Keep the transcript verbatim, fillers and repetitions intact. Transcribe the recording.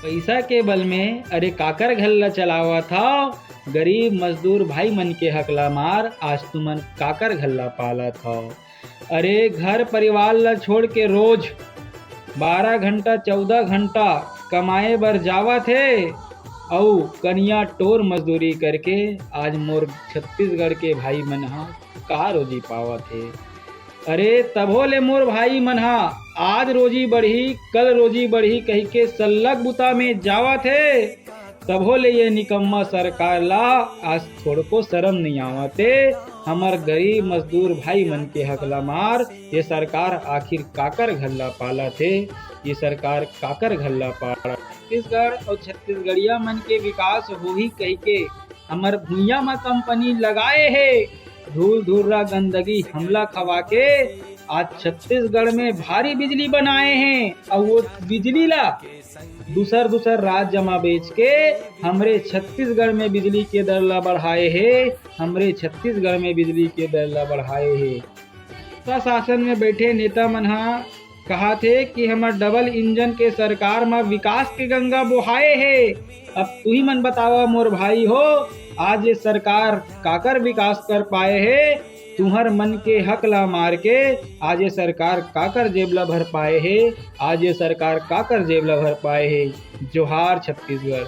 पइसा के बल में अरे काकर घर ला चलावत हव? गरीब मजदूर भाई मन के हक ला मार, आज तुमन काकर घर ला पालत हव? अरे घर परिवार ला छोड़ के रोज बारह घंटा चौदह घंटा कमाए बर जावत हे, अउ कनिया टोर मजदूरी करके आज मोर छत्तीसगढ़ के भाई मन ह का रोजी पावत हे? अरे तभो ले मोर भाई मन ह आज रोजी बढ़ही, कल रोजी बढ़ही कहिके सल्लग बुता में जावत हे। तभो ले ये निकम्मा सरकार ला आज थोड़को शरम नइ आवत हे। हमर गरीब मजदूर भाई मन के हक ला मार, ये सरकार आखिर काकर घर ला पालत हे? ये सरकार काकर घर ला पालत? छत्तीसगढ़ अउ छत्तीसगढ़िया मन के विकास होही कहिके हमर भुइयां म कंपनी लगाए हे, धूल धुर्रा गंदगी हमला खवा के आज छत्तीसगढ़ में भारी बिजली बनाए हे, अउ वो बिजली ला दूसर दूसर राज्य म बेच के हमरे छत्तीसगढ़ में बिजली के दर ला बढ़ाए हे, हमरे छत्तीसगढ़ में बिजली के दर ला बढ़ाए हे। सत्ता शासन में बैठे नेता मन ह कहाथे कि हमर डबल इंजन के सरकार म विकास के गंगा बोहाए हे। अब तुही मन बतावा मोर भाई हो, आज ये सरकार काकर विकास कर पाए हे? तुहर मन के हक ला मार के आज ये सरकार काकर जेब ला भर पाए हे? आज ये सरकार काकर जेब ला भर पाए हे? जोहार छत्तीसगढ़।